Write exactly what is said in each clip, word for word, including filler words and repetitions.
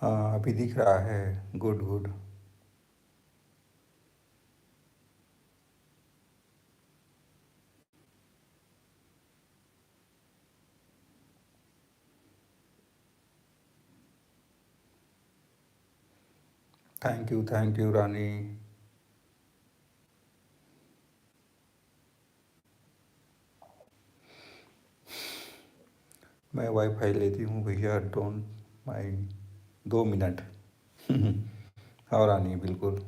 हाँ, अभी दिख रहा है। गुड, गुड। थैंक यू, थैंक यू रानी। मैं वाईफाई लेती हूँ भैया, डोंट माइंड। दो मिनट। हाँ रानी, बिल्कुल।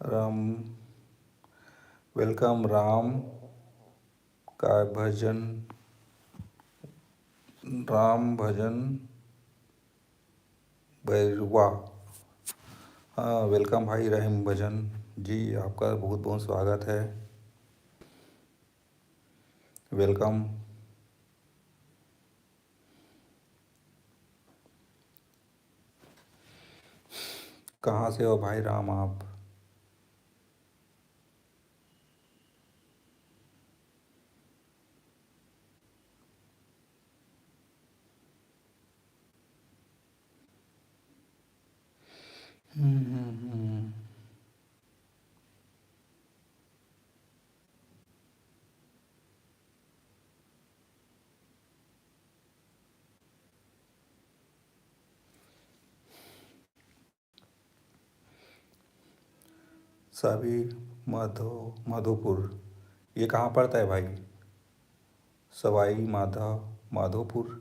राम, वेलकम राम का भजन, राम भजन बैरवा। हाँ, वेलकम भाई रहीम भजन जी, आपका बहुत बहुत स्वागत है। वेलकम। कहाँ से हो भाई राम आप? हम्म, हम्म, हम्म। सवाई माधो, माधोपुर, ये कहाँ पड़ता है भाई? सवाई माधो, माधोपुर।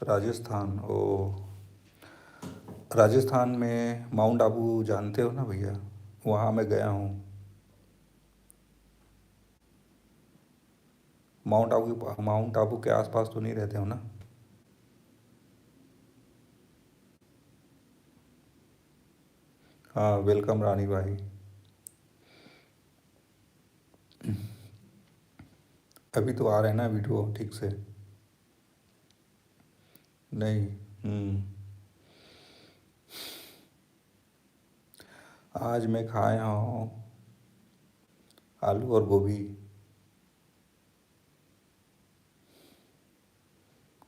राजस्थान, ओ, राजस्थान में माउंट आबू जानते हो ना भैया, वहाँ मैं गया हूँ। माउंट आबू, माउंट आबू के आसपास तो नहीं रहते हो ना? हाँ, वेलकम रानी भाई। अभी तो आ रहे हैं ना वीडियो ठीक से? नहीं। हम्म। आज मैं खाए हूँ आलू और गोभी।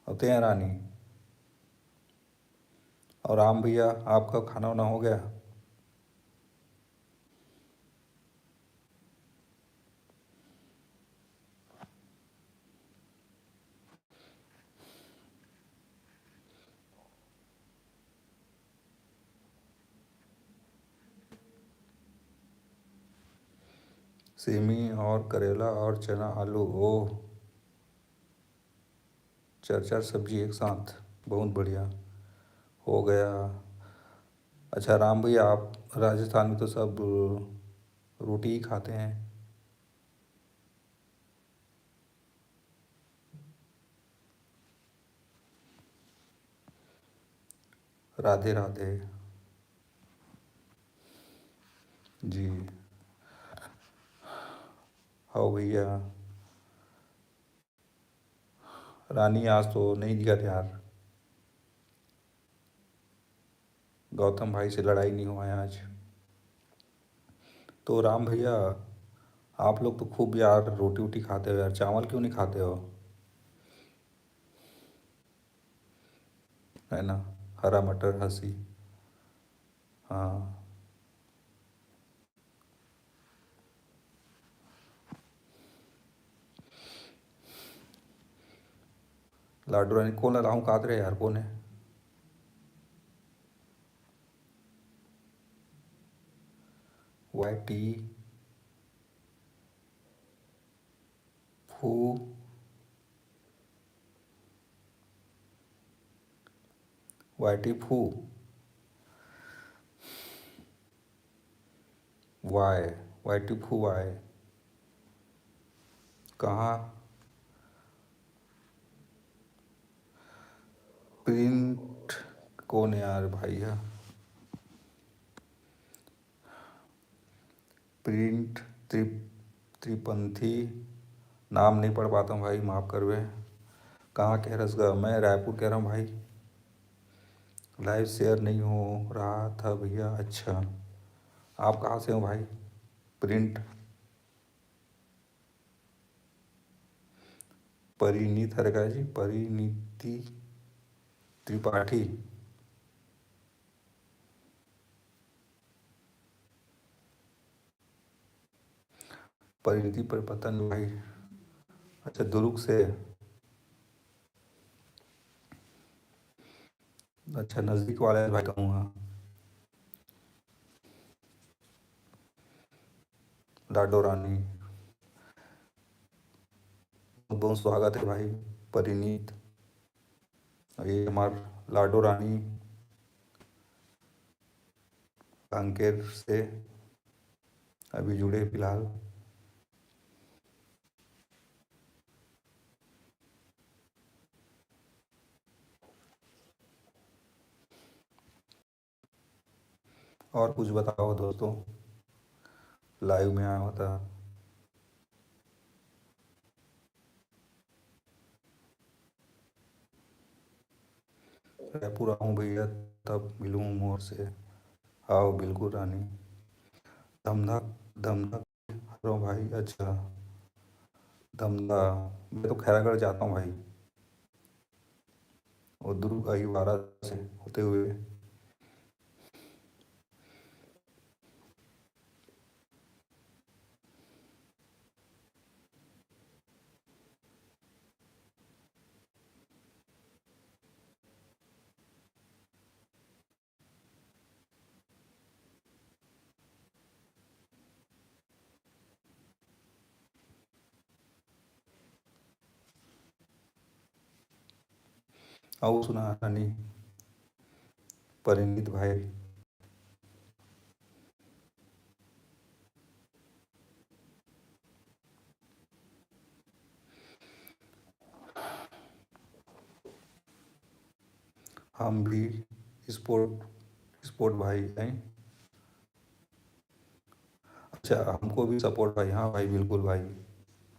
और तैं रानी और राम भैया, आपका खाना वाना हो गया? सेमी और करेला और चना आलू, ओह, चार चार सब्जी एक साथ, बहुत बढ़िया हो गया। अच्छा राम भैया, आप राजस्थान में तो सब रोटी ही खाते हैं। राधे राधे जी। हाँ भैया, रानी आज तो नहीं दिखा यार। गौतम भाई से लड़ाई नहीं हुआ है आज। तो राम भैया, आप लोग तो खूब यार रोटी वोटी खाते हो यार, चावल क्यों नहीं खाते हो? है ना, हरा मटर हंसी। हाँ, लाडू रानी कोन ला लाहूं कात रहे यार, कोन है? वाई टी फू, वाई टी फू। वाई, वाई टी फू आए। कहाँ प्रिंट? कौन यार भाई है? प्रिंट त्रि-, त्रिपंथी, नाम नहीं पढ़ पाता हूँ भाई, माफ़ करवे। कहाँ कह रहा इसका? मैं रायपुर कह रहा हूँ भाई। लाइव शेयर नहीं हो रहा था भैया। अच्छा, आप कहाँ से हो भाई? प्रिंट परिणीत हरे का जी, परिणीति त्रिपाठी। परिणीति पर पतन भाई। अच्छा, दुरुग से। अच्छा, नजदीक वाले भाई कहूँगा। लाडो रानी, बहुत बहुत स्वागत है भाई परिणीत। ये हमार लाडो रानी कांकेर से अभी जुड़े फिलहाल। और कुछ बताओ दोस्तों, लाइव में आया होता। रायपुर आऊँ भैया, तब मिलूँ मोर से। आओ बिल्कुल रानी। धमधा, धमधा हरो भाई। अच्छा, धमधा, मैं तो खैरागढ़ जाता हूँ भाई, वो दुर्ग अहिवारा से होते हुए। आओ सुना रानी परिणीत भाई। हम भी स्पोर्ट, स्पोर्ट भाई हैं। अच्छा, हमको भी सपोर्ट भाई। हाँ भाई, बिल्कुल भाई,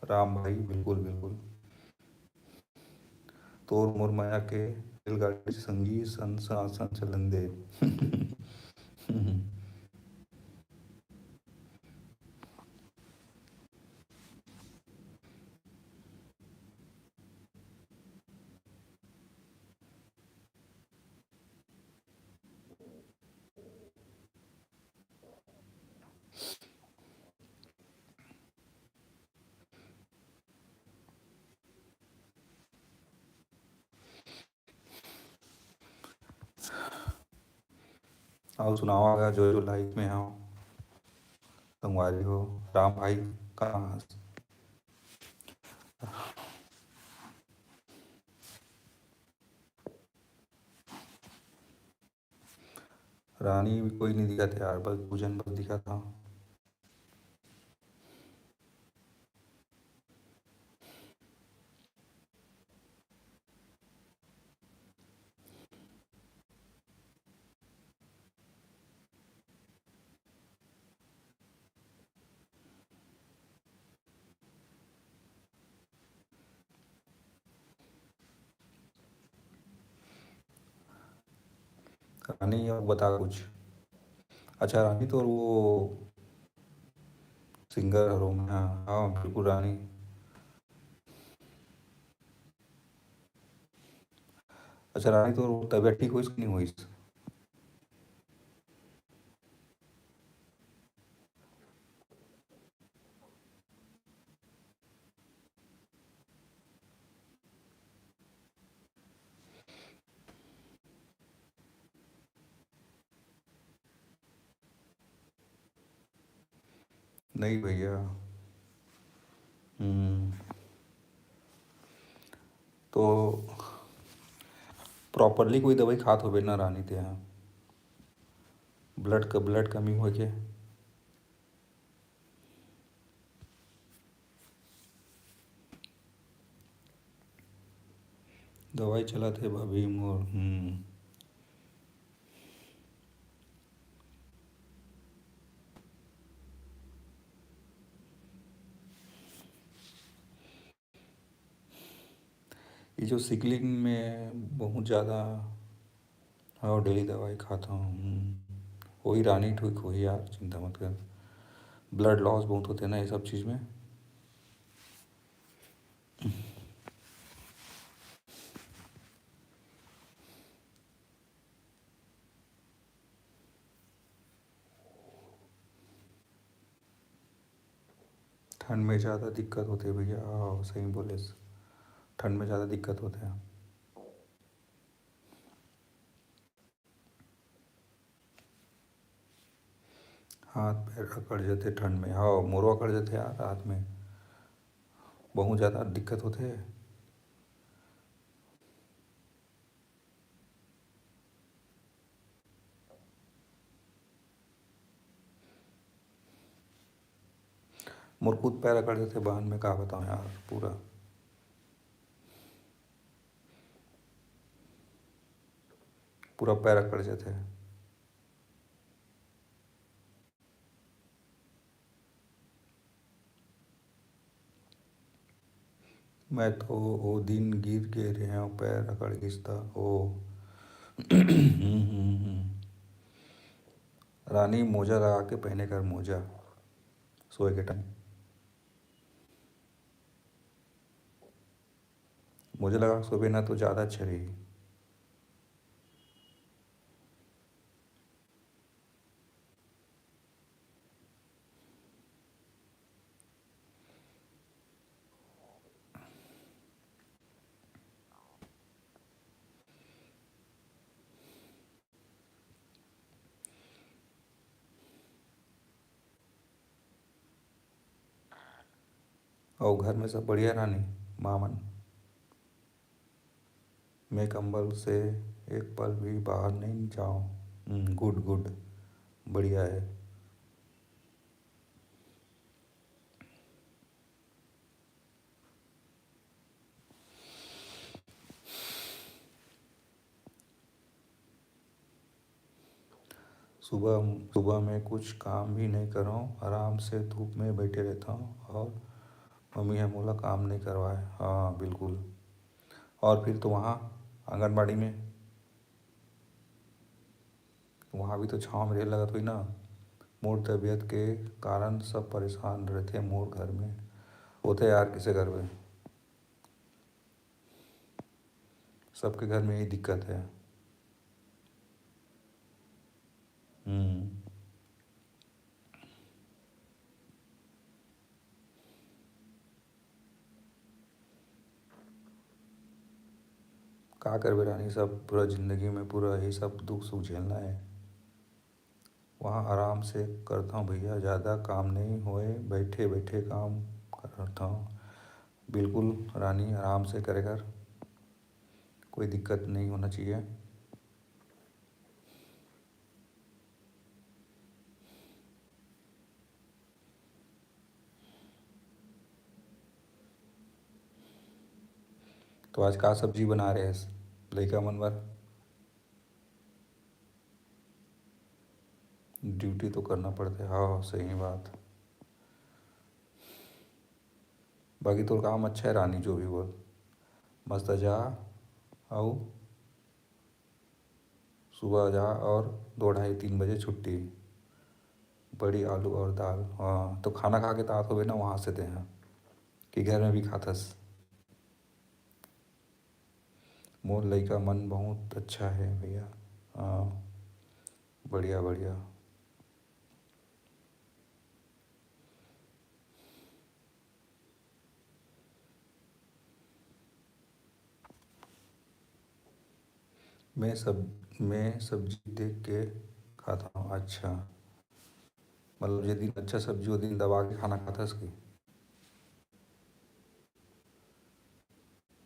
राम भाई, बिल्कुल बिल्कुल। तोर मोर मया के रेलगाड़ी संगी सन सनासन चलन दे। आओ सुनाओ, अगर जो जो लाइव में हो, संगवारी हो, राम भाई कहाँ? रानी भी कोई नहीं दिखा था यार, बस दू झन बस दिखा था। रानी, अब बता कुछ। अच्छा रानी, तो वो सिंगर हरो मैं, हाँ बिल्कुल रानी। अच्छा रानी, तो तबीयत ठीक होइस कि नहीं होइस? नहीं भैया। हम्म। तो प्रॉपरली कोई दवाई खात होबे ना रानी ते हा? ब्लड क-, ब्लड कमी होय के? दवाई चलत हे भाभी मोर। हम्म। ये जो सिकलिंग में बहुत ज़्यादा, हाँ, डेली दवाई खाता हूँ। हम्म। वही रानी ठीक होही यार, चिंता मत कर। ब्लड लॉस बहुत होते हैं ना ये सब चीज़ में। ठंड में ज़्यादा दिक्कत होते भैया। हाँ, सही बोले। ठंड में ज़्यादा दिक्कत होते हैं। हाथ पैर अकड़ जथे ठंड में। हाँ, मोरो अकड़ जथे यार हाथ में। बहुत ज़्यादा दिक्कत होथे। मोर खुद पैर अकड़ जथे बहन, मैं का बताऊँ यार, पूरा, पूरा पैर अकड़ जथे। मैं तो ओ दिन गिर गे रेहेंव, पैर अकड़ गिस त ओ। रानी मोजा लगा के पहने कर मोजा, सोए के टाइम। मोजा लगा के सोबे ना तो ज़्यादा अच्छा रही। अउ घर में सब बढ़िया रानी माँ मन? मैं कंबल से एक पल भी बाहर नहीं जाऊँ। हम्म, गुड गुड, बढ़िया है। सुबह सुबह में कुछ काम भी नहीं करव, आराम से धूप में बैठे रहथव और मम्मी ह मोला काम नहीं करवाए। हाँ बिल्कुल। और फिर तो वहाँ आंगनबाड़ी में, वहाँ भी तो छाँव में रहे लगत होही ना। मोर तबीयत के कारण सब परेशान रहथे मोर घर में। होथे यार, किसे करबे, सबके घर में यही दिक्कत है। हम्म। का करबे रानी, सब पूरा जिंदगी में पूरा यही सब दुख सुख झेलना है। वहाँ आराम से करथव भैया, ज़्यादा काम नहीं होए, बैठे बैठे काम करथव। बिल्कुल रानी, आराम से करे कर, कोई दिक्कत नहीं होना चाहिए। तो आज का सब्जी बना रहे हस लइका मन बर? ड्यूटी तो करना पड़थे। हाँ, सही बात। बाकी तोर काम अच्छा है रानी, जो भी बोल, मस्त जा। अउ सुबह जा और दो ढाई तीन बजे छुट्टी। बड़ी आलू और दाल। हाँ, तो खाना खा के तात होबे ना वहाँ से तेहा, कि घर में भी खाथस। मोर लइका मन बहुत अच्छा है भैया। हाँ, बढ़िया बढ़िया। मैं सब मैं सब्जी देख के खाता हूँ। अच्छा, मतलब जे दिन अच्छा सब्जी, वो दिन दबा के खाना खाथस कि?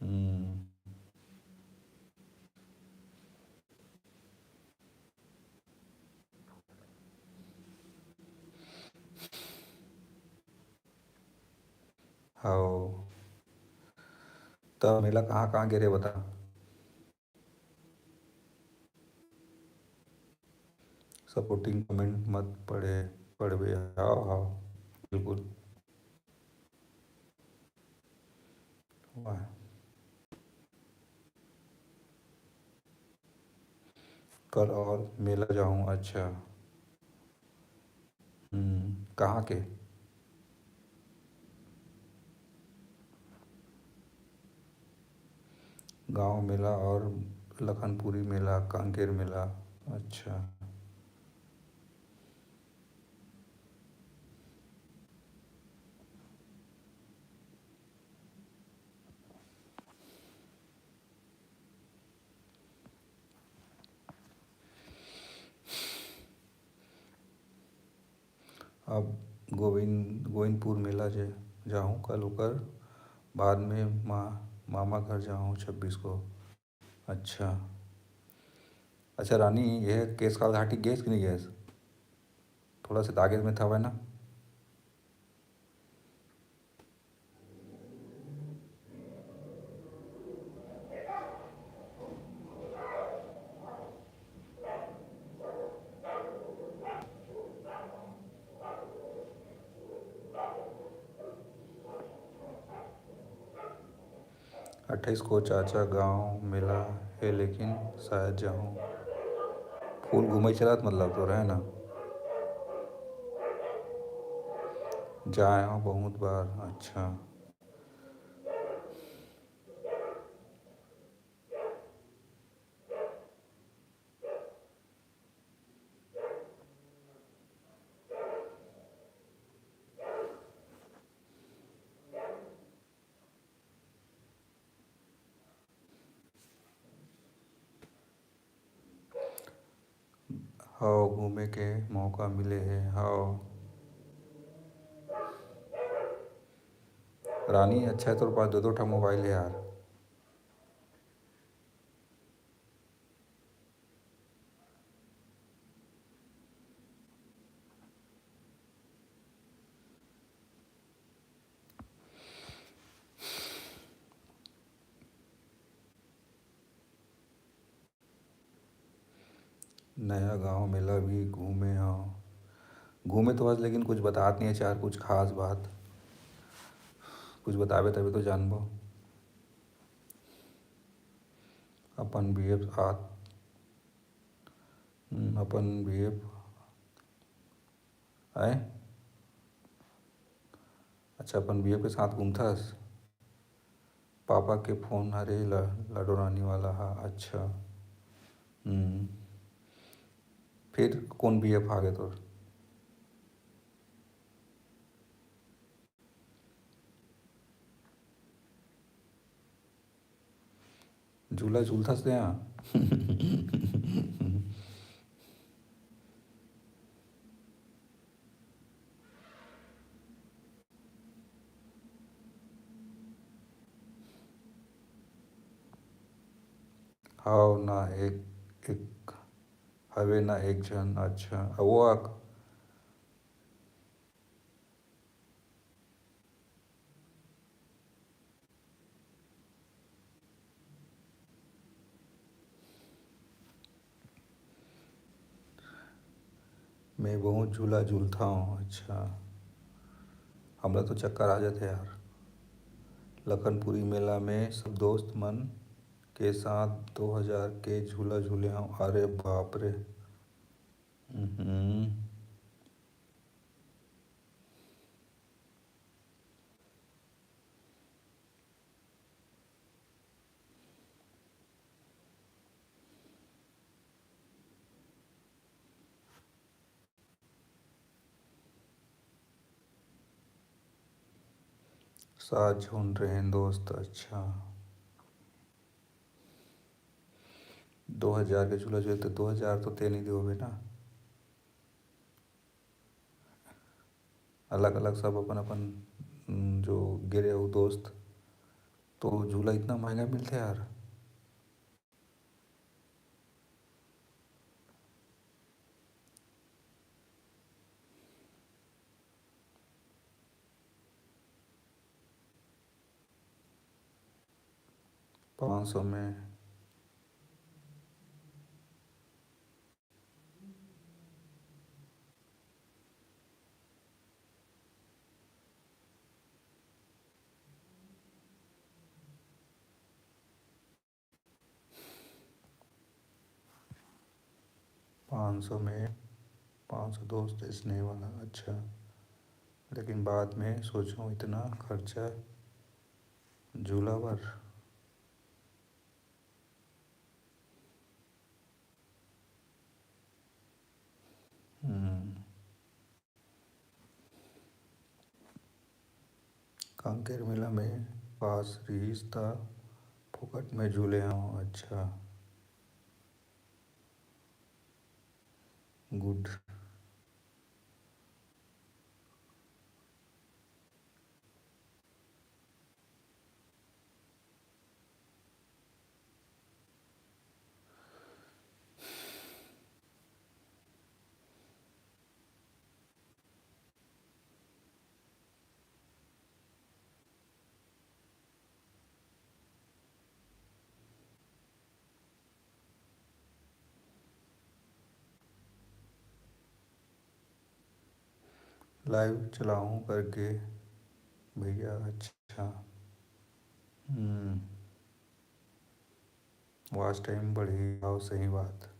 हम्म। हव। त मेला कहाँ कहाँ गे रे बता? सपोर्टिंग कमेंट मत पढ़े, पढ़बे। हाव, हाव, बिल्कुल। वाह। कल और मेला जाहूँ। अच्छा। हम्म, कहाँ के? गांव मेला और लखनपुरी मेला, कांकेर मेला। अच्छा। अब गोविंद, गोविंदपुर मेला जे जाहूँ कल, ओकर बाद में मा-, मामा घर जाहूँ छब्बीस को। अच्छा, अच्छा रानी, ये केश काल घाटी गेस कि नहीं गेस? थोड़ा से दागे में था ना। अट्ठाईस को चाचा गांव मेला हे, लेकिन शायद जाहूं। फूल घूमे चलत मतलब तो रहे ना, जाए हो बहुत बार। अच्छा। हव, घूमे के मौका मिले हे। हव रानी, अच्छा है तोर पास दो दो ठा मोबाइल है यार। नया गांव मेला भी घूमे हव। घूमे तो हस, लेकिन कुछ बतात नहीं है यार, कुछ खास बात। कुछ बताबे तभी तो जानबो। अपन बीएफ साथ, हम्म, अपन बीएफ आए। अच्छा, अपन बीएफ के साथ घूमथस? पापा के फोन हरे ल-, लाडो रानी वाला हा। अच्छा। हम्म। फिर कौन बीएफ आ गए तोर? झूला झूलथस ते हा? हव ना एक, एक हवे ना एक झन। अच्छा, वो आक-, मैं बहुत झूला झूलता हूँ। अच्छा, हमला तो चक्कर आ जाते यार। लखनपुरी मेला में सब दोस्त मन के साथ दो हजार के झूला झूले हूँ। अरे बाप रे। हम्म। सात झुन रहेन दोस्त। अच्छा, दो हजार के झूला झूले तो दो हजार तो ते नहीं देवे ना। अलग अलग सब अपन अपन, उम, जो गिरे हो दोस्त, तो झूला इतना महंगा मिलते यार। पाँच सौ में। पाँच सौ में पाँच सौ दोस्त स्नेह वाला। अच्छा, लेकिन बाद में सोचो इतना खर्चा झूला बर। हम्म। कांकेर मेला में पास रिहिस त फोकट में झूले हंव। अच्छा, गुड। लाइव चलाहूँ करके भैया। अच्छा, हम्म, वॉच टाइम बढ़ी। आओ, सही बात।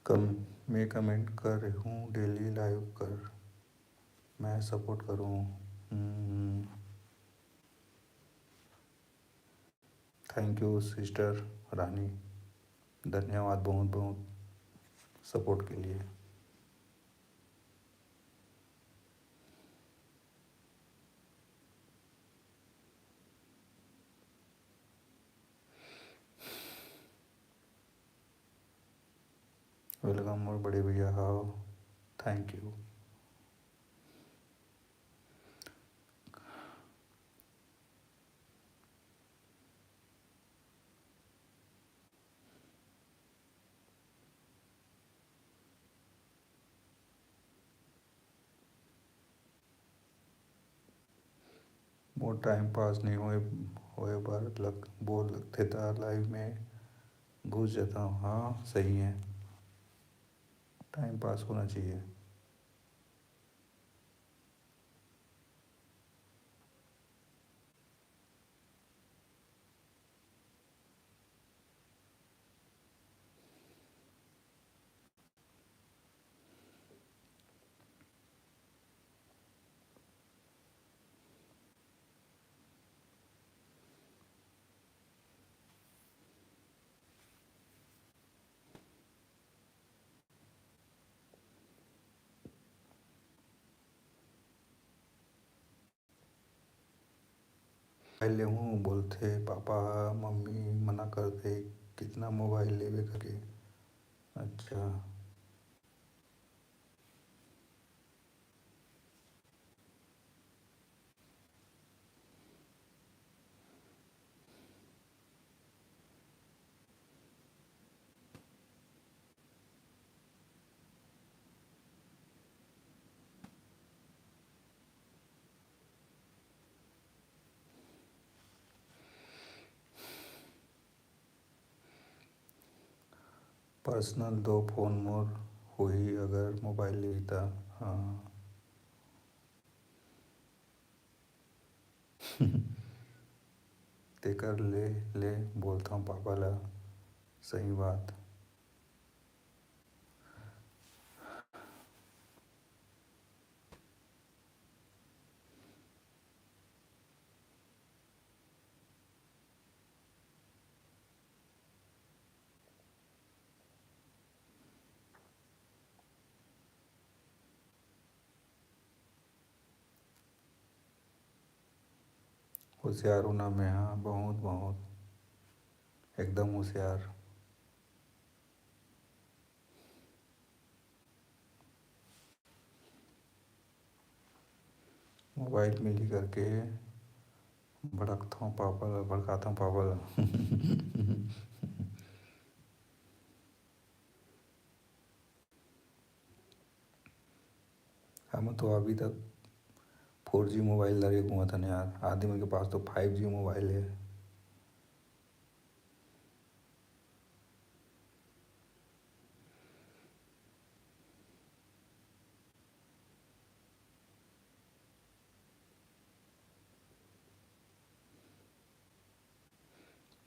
कम, मैं कमेंट कर रही हूँ, डेली लाइव कर, मैं सपोर्ट करूँ। हम्म। थैंक यू सिस्टर रानी, धन्यवाद बहुत बहुत सपोर्ट के लिए। वेलकम मोर बड़े भैया, हाव, thank you. More time pass नइ होय, होय बर लग, बोर लगथे त लाइव में घुस जाथंव। हाँ, सही है, टाइम पास होना चाहिए। मोबाइल लेहूँ बोलथे पापा ह, मम्मी मना करथे, कितना मोबाइल लेबे करके। अच्छा। पर्सनल दो फोन मोर होही अगर मोबाइल लेही त। हाँ। तेकर ले, ले बोलथंव पापा ला, सही बात। होशियार हूँ ना मैं, हाँ, बहुत, बहुत, एकदम होशियार। मोबाइल मिली करके भड़कथंव पापा ला, भड़काथंव पापा ला। हम तो अभी तक फोर जी मोबाइल धरे घूमत हन यार, आदमी के पास तो फाइव जी मोबाइल है।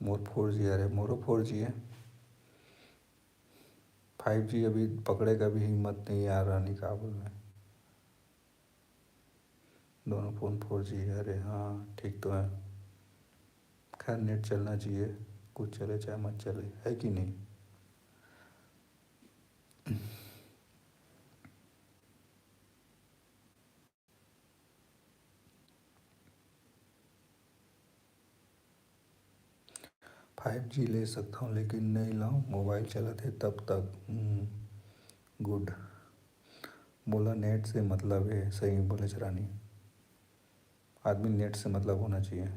मोर फोर जी, अरे मोरो फोर जी है। फाइव जी अभी पकड़े का भी हिम्मत नहीं यार, रानी का बोल में। दोनों फोन फोर जी है। अरे हाँ, ठीक तो है। खैर, नेट चलना चाहिए, कुछ चले चाहे मत चले, है कि नहीं? फाइव जी ले सकथव, लेकिन नइ लव, मोबाइल चलत हे तब तक। हम्म, गुड। मोला नेट से मतलब हे, सही बोलेच रानी। आदमी नेट से मतलब होना चाहिए।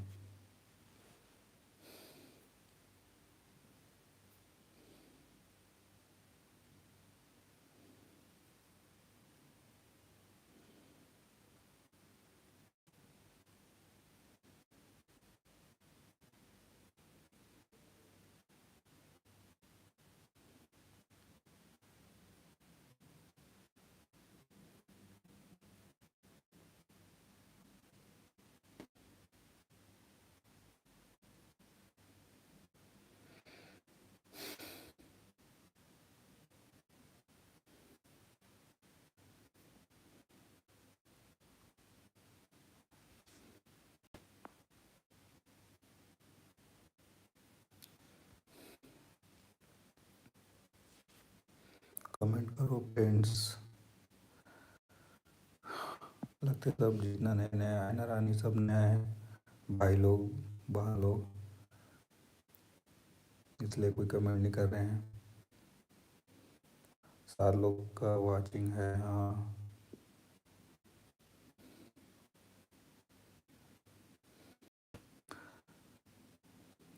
कमेंट करो फ्रेंड्स। लगथे सब जितना नया नया आए ना रानी, सब नया है भाई लोग, बहन लोग, इसलिए कोई कमेंट नहीं कर रहे हैं। सात लोग का वाचिंग है। हाँ,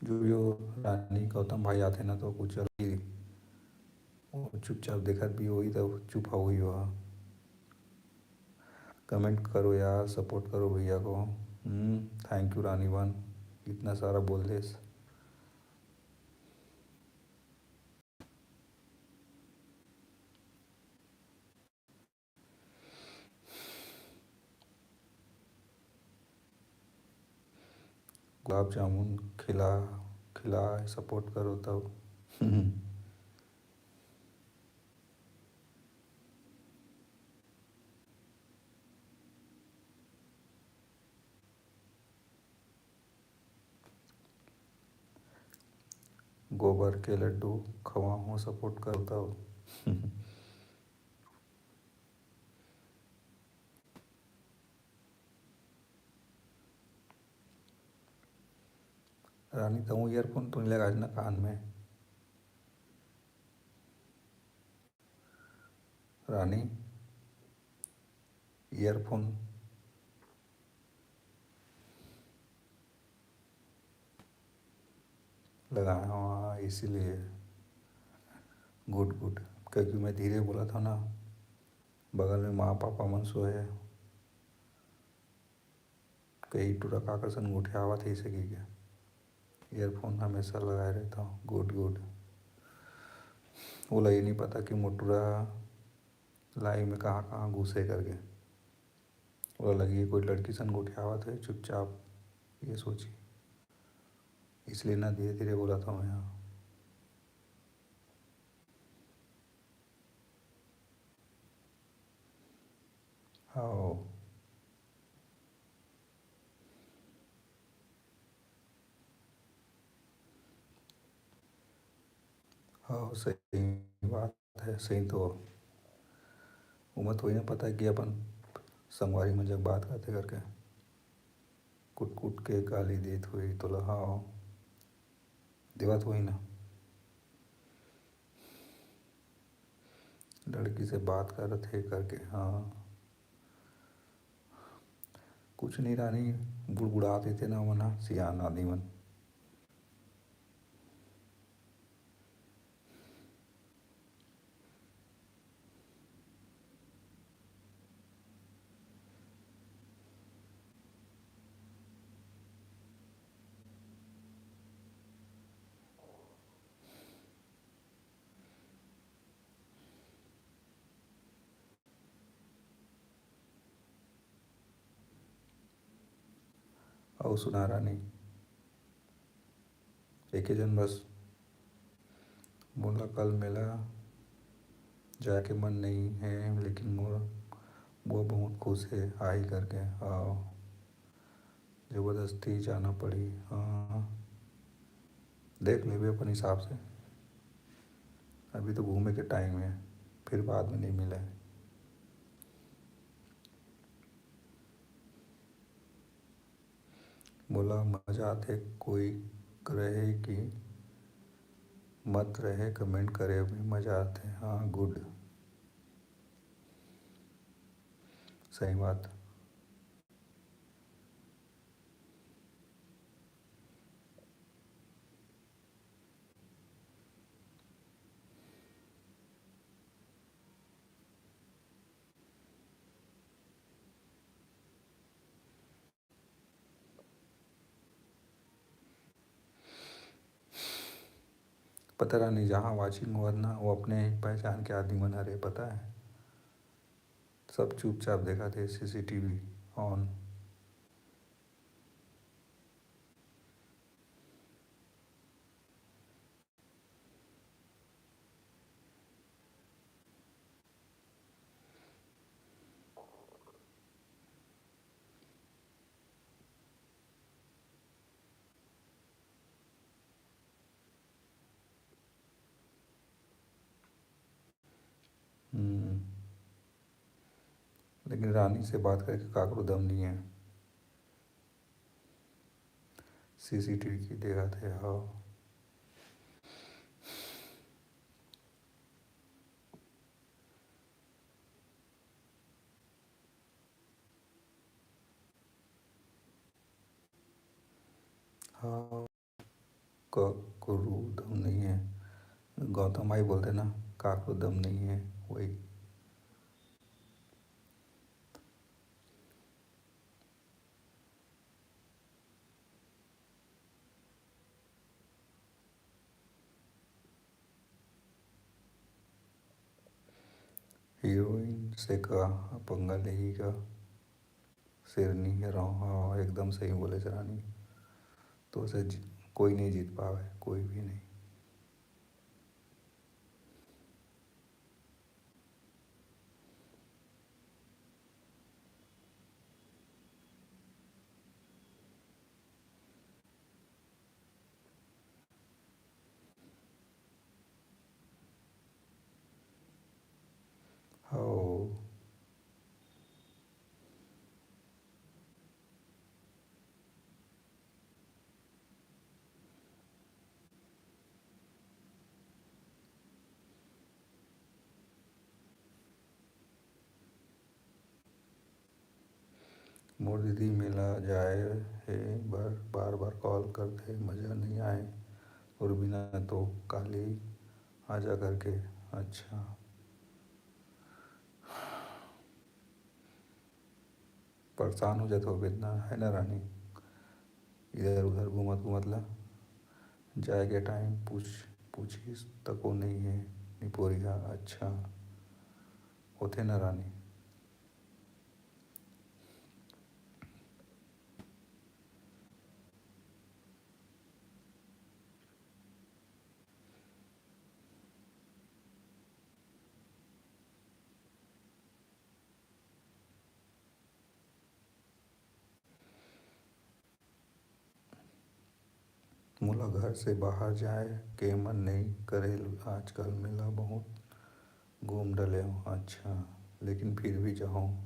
जो जो रानी गौतम भाई आथे ना, तो कुछ अलग ही, वो चुपचाप देखत भी होही, तो चुप होही वह। कमेंट करो यार, सपोर्ट करो भैया को। हम्म, थैंक यू रानी वन, इतना सारा बोल देस। गुलाब जामुन खिला, खिला, सपोर्ट करो तब। गोबर के लड्डू खवाहूँ, सपोर्ट करो तब। रानी, तहूँ ईयरफोन तो नहीं लगाए ना कान में? रानी, ईयरफोन लगाए हवं, इसीलिए। गुड, गुड, क्योंकि मैं धीरे बोलत हवं ना, बगल में माँ पापा मन सोए हे। कई टुरा काकर सन गोठियावत हे, इसे कहिके ईयरफोन हमेशा लगाए रहिथव। गुड, गुड। ओला ये नहीं पता कि मोर टुरा लाइव में कहाँ कहाँ घुसे करके। ओला लगी कोई लड़की सन गोठियावत हे चुपचाप, ये सोची। इसलिए ना धीरे धीरे बोलत हवं यहाँ। हव। हव, सही बात है, सही तो। ओमा थोड़ी ना पता कि अपन संगवारी मन जग बात करथे करके कुट कुट के गाली देत होही तोला। हव, देवत होही ना। लड़की से बात करत हे करके, हाँ। कुछ नहीं रानी, बुड़बुड़ा देथे ना मन ह, सियान आदमी मन। अउ सुना रानी, एके झन बस। मोला कल मेला जाए के मन नइ हे, लेकिन मोर बुआ बहुत खुश हे आही करके। अउ जबरदस्ती जाना पड़ही। हाँ, देख लेबे अपन हिसाब से। अभी तो घूमे के टाइम हे, फिर बाद में नइ मिले। मोला मजा आथे, कोई रहे कि मत रहे, comment करे में मजा आथे। हाँ, good, सही बात। पता रानी, जहाँ watching होवत ना, वो अपने ही पहचान के आदमी मन हरे, पता है। सब चुपचाप देखत हे, C C T V on। हम्म। लेकिन रानी से बात करके काकरो दम नहीं है। C C T V की देखत हे, हाँ। हाँ, काकरो दम नहीं है। गौतम भाई बोलते ना, काकरो दम नहीं है, वही। Heroine से का पंगा लेही का? शेरनी हे राव, हाँ, एकदम सही बोले रानी। तो से जी-, कोई नहीं जीत पावे, कोई भी नहीं। हव। मोर दीदी मेला जाए हे बर बार बार कॉल करथे, मजा नइ आए तोर बिना तो, काली आजा करके। अच्छा, परेशान हो जात होबे ना, है ना रानी? इधर उधर घूमत घूमत ला जाए के टाइम पूछ पूछिस तको नइ हे निपोरिया। अच्छा, होथे ना रानी। मोला घर से बाहर जाए के मन नइ करे आजकल, मेला बहुत घूम डलेव। अच्छा, लेकिन फिर भी जाहूं।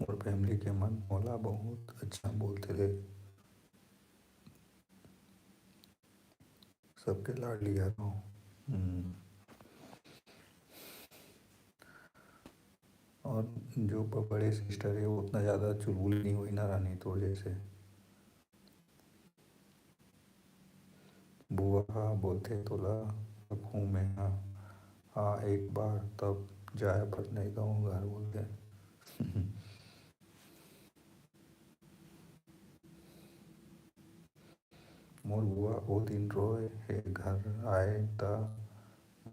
मोर family के मन मोला बहुत अच्छा बोलथे रे। सबके लाडली हरव। हम्म। और जो ब-, बड़े sister हे, वो उतना ज्यादा चुलबुली नहीं होई ना रानी, तोर जैसे। बुआ ह बोलथे तोला, रखूं मैं ह, आ एक बार, तब जाए बर नइ दव घर, बोलथे। मोर बुआ ओ दिन रोए हे, घर आए त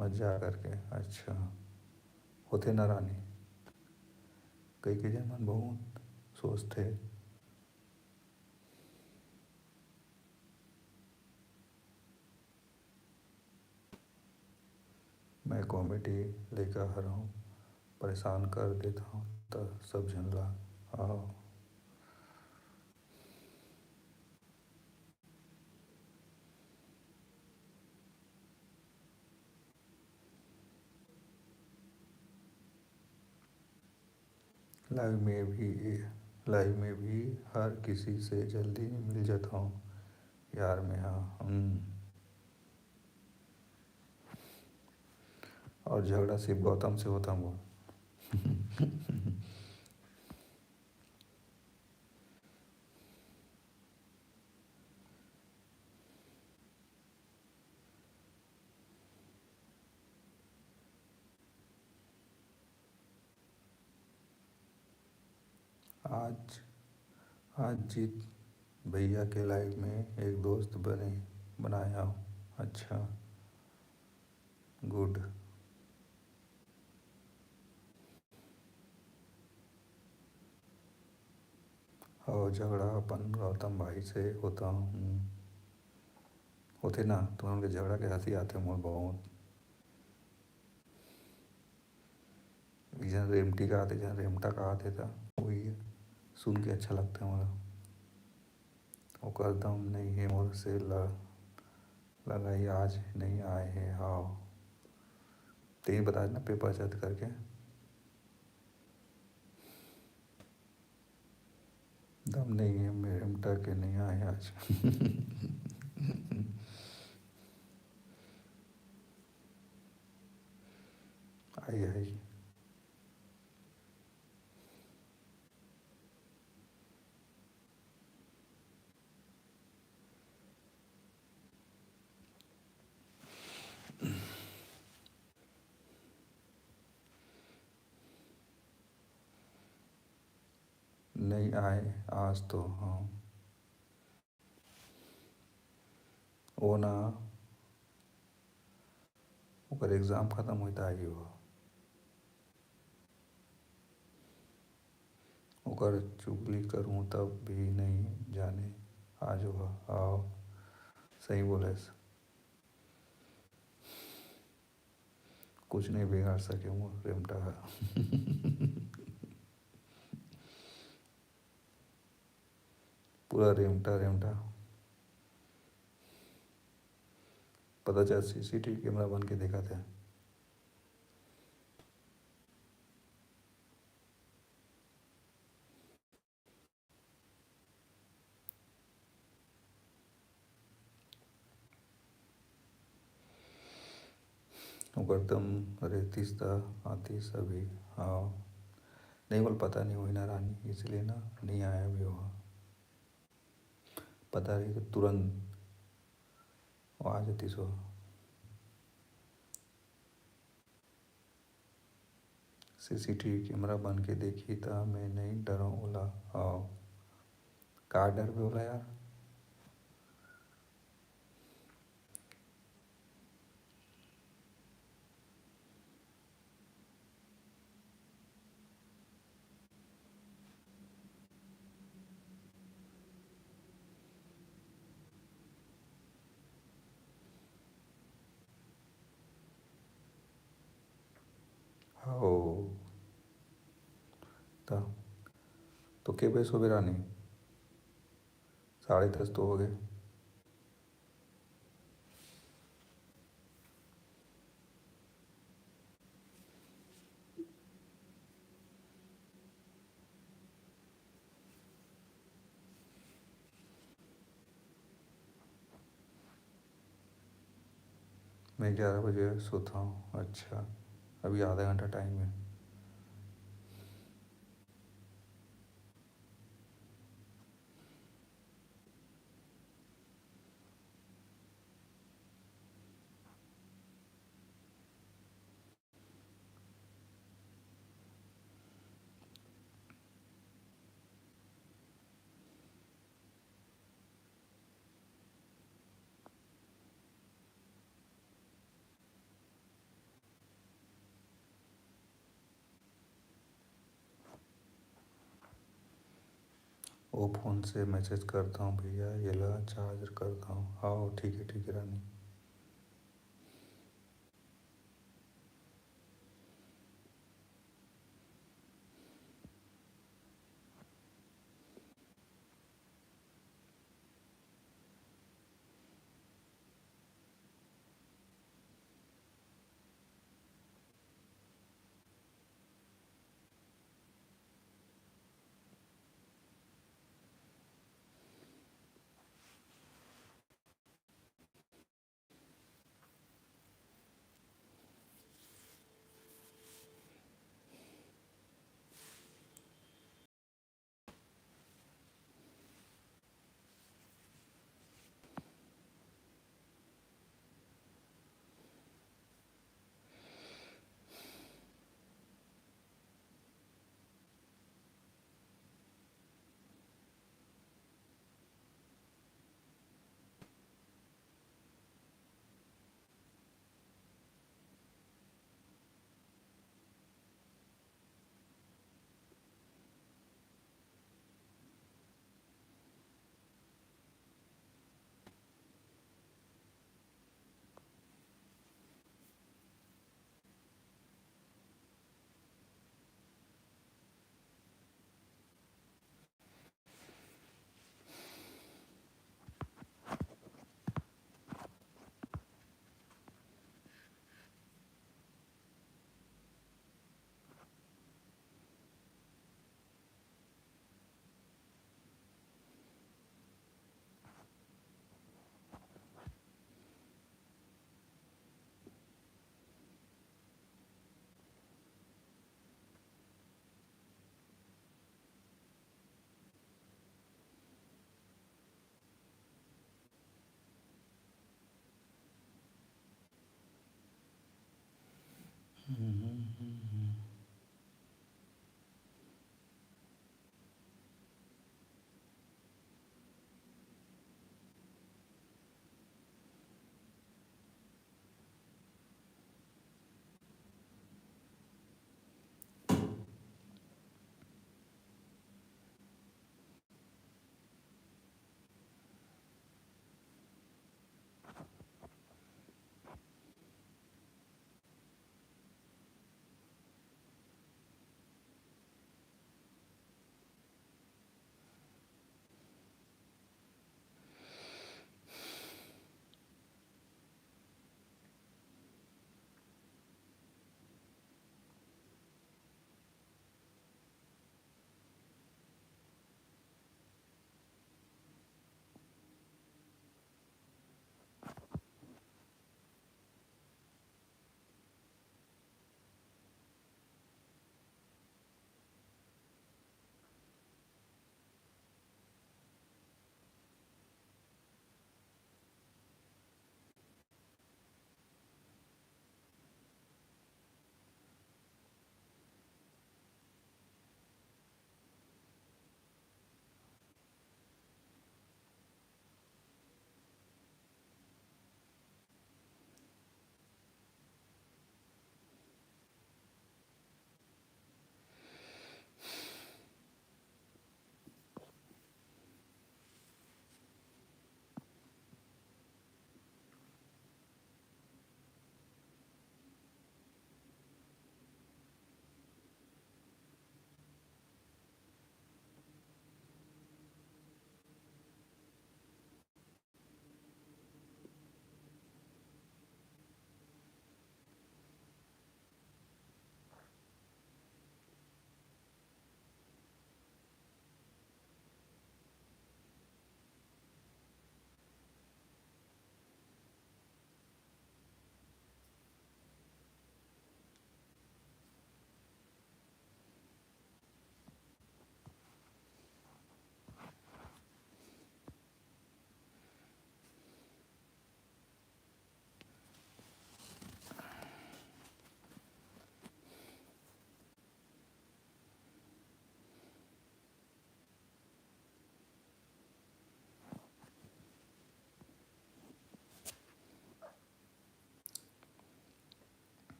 मजा करके। अच्छा, होथे ना रानी, कई के झन मन बहुत सोचथे। मैं कॉमेडी लइका हरंव, परेशान कर देथंव त सब झन ला। आव। लाइव में भी, लाइव में भी हर किसी से जल्दी मिल जाता हूँ यार मैं। हाँ, हम्म। और झगड़ा सिर्फ गौतम से होता हूँ। आज, आज जीत भैया के लाइव में एक दोस्त बने, बनाया हूँ। अच्छा, गुड। और झगड़ा अपन गौतम भाई से होता हूँ। होथे ना, तुमन के झगड़ा के हंसी आथे मोर बहुत। एक झन रेमटी का आथे, एक झन रेमटा का आथे, त वही सुन के अच्छा लगता है मोला। ओकर दम नहीं है मोर से ल-, लगाई आज नहीं आए है। हाँ, तेन बता देना पेपर चर्च करके। दम नहीं है मेरे रेमटा के, नहीं आए आज। आई, आई। नहीं आए आज तो। हाँ, वो ना, ओकर एग्जाम खत्म होई त आही वो। ओकर चुगली करहूँ तब भी नहीं जाने आज वो। आओ, सही बोलेस। कुछ नहीं बिगाड़ सके मोर रेमटा ह। पूरा रेमटा, रेमटा। पता चल सीसीटीवी कैमरा बन के देखा थे। ओकर दम रहतिस त आतिस अभी। हाँ, नहीं बोल, पता नहीं होई ना रानी, इसलिए ना नहीं आया अभी वो। पता रही तो तुरंत वो आ जातिस वो। सीसीटीवी कैमरा बन के देखी त मैं नहीं डरंव ओला। आओ, का डरबे ओला यार? हो। त, तो के बजे सोबे रानी? साढ़े दस तो हो गए। मैं ग्यारह बजे सोता हूँ। अच्छा, अभी आधा घंटा टाइम है। ओ फोन से मैसेज करता हूँ भैया, येला चार्ज करता हूँ। हाँ, ठीक है, ठीक है रानी।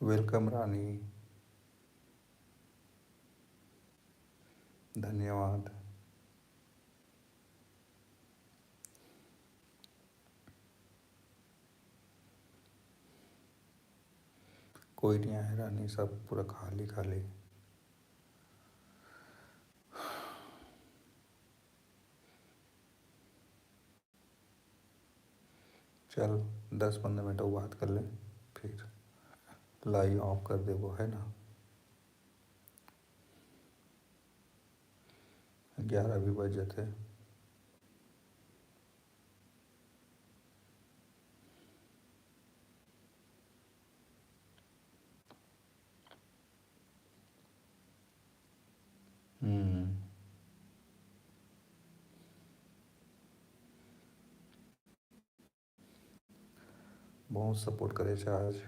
Welcome रानी, धन्यवाद। कोई नहीं आए रानी, सब पूरा खाली खाली। चल, दस पंद्रह मिनट अउ बात कर ले, फिर live off कर देबो, है ना? ग्यारह भी बज जाते। हम्म। बहुत support करे हे आज।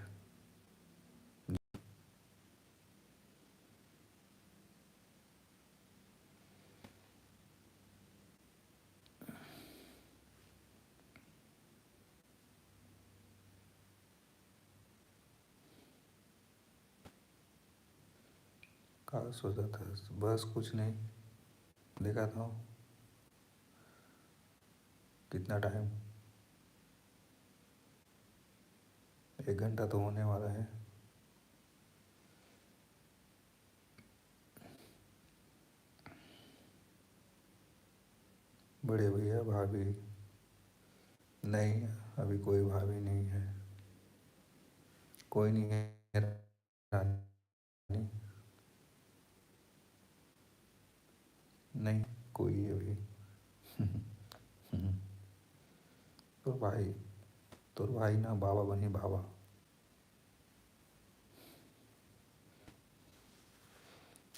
का सोचत हस? बस कुछ नहीं, देखत हूँ कितना time, एक घंटा तो होने वाला है। बड़े भैया, भाभी नहीं, अभी कोई भाभी नहीं है, कोई नहीं है। नहीं, कोई अभी। तोर भाई, तोर भाई ना बाबा बनही, बाबा।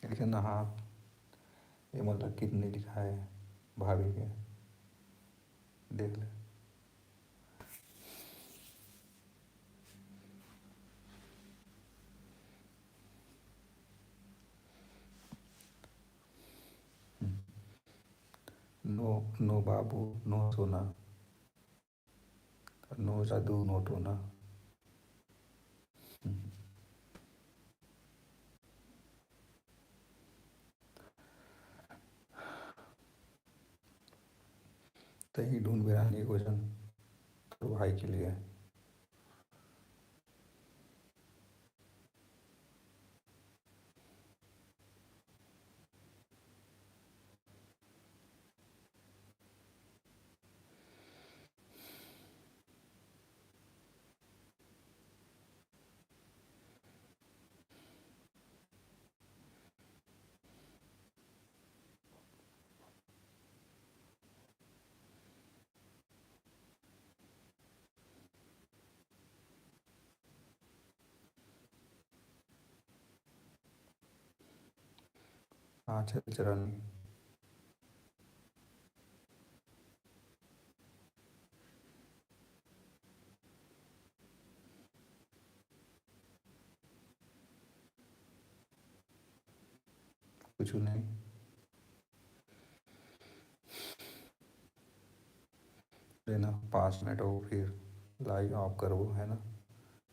लिखे ना, हाँ, ये मतलब कितनी लिखा है भाभी के, देख ले। No, no बाबू, no सोना, no जादू, no टोना। तही ढूंढ बेरा नहीं question तो भाई के लिए। हाँ, चल चरण। कुछ नहीं। लेना, पाँच मिनट हो, फिर live off करबो, है ना?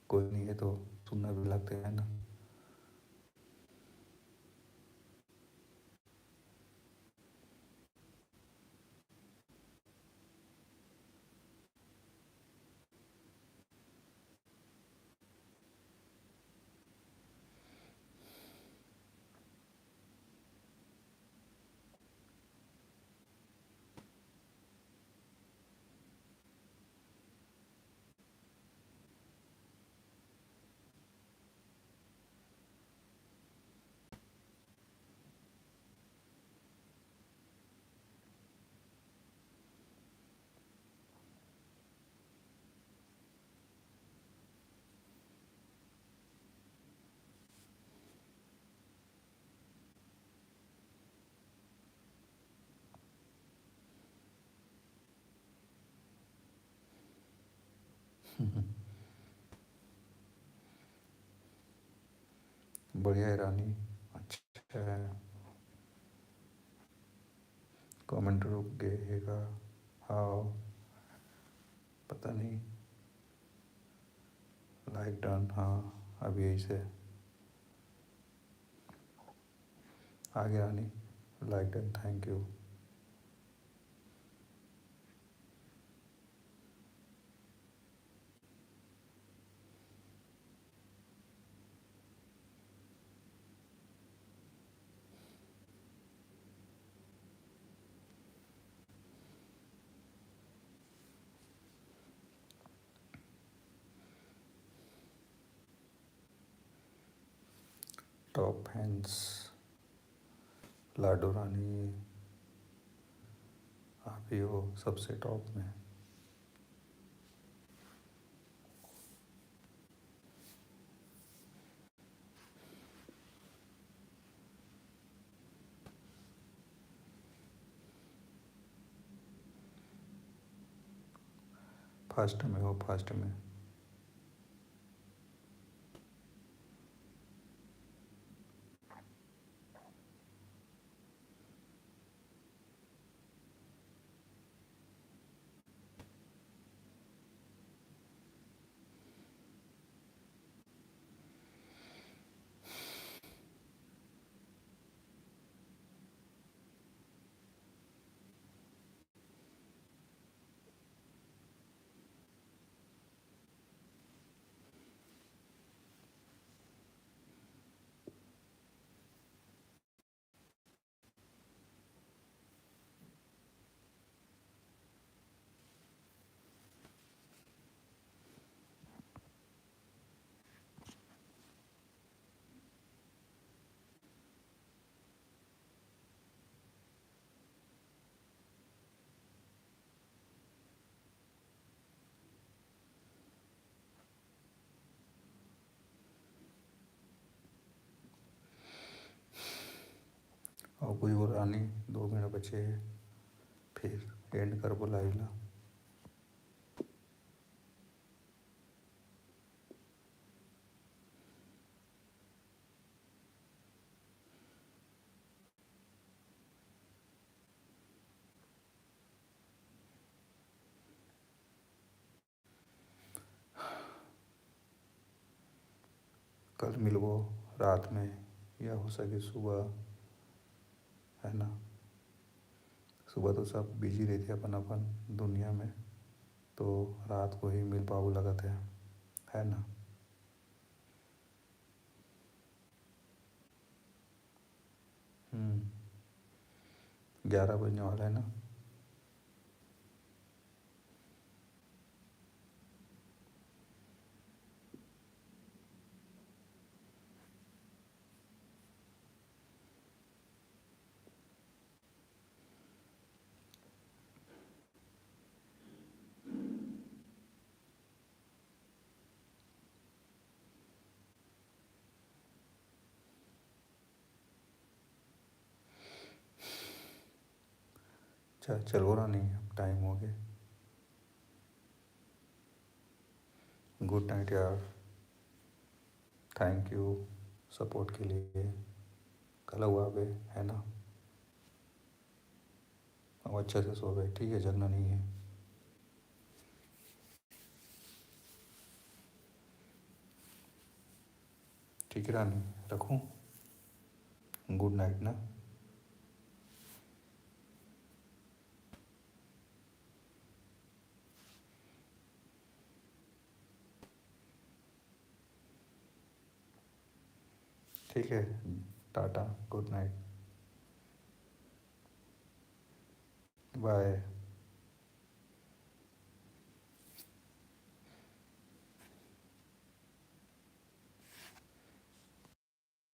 कोई नहीं है तो सुनना भी लगते है ना। बढ़िया है रानी, अच्छा है। Comment रुक गए हे का? हाँ, पता नहीं। Like done, हाँ, अभी ऐसे आगे रानी, like done, thank you। Top fans लाडो रानी, आप ही हो सबसे top में। First में हो, first में। अउ कोई बोला नहीं, दो मिनट बचे हे, फिर end करबो live ला। कल मिलबो रात में या हो सके सुबह, है ना? सुबह तो सब busy रहिथे अपन अपन दुनिया में, तो रात को ही मिल पाबो लगत हे, है ना? हम्म, ग्यारह बजने वाला है ना। चल, चलो रानी, अब time हो गया। Good night यार, thank you support के लिए। कल हुआ बे, है ना? अब अच्छे से सोबे, ठीक है, जगना नहीं है। ठीक है रानी, रखूँ? Good night ना। ठीक है, टाटा, good night, bye।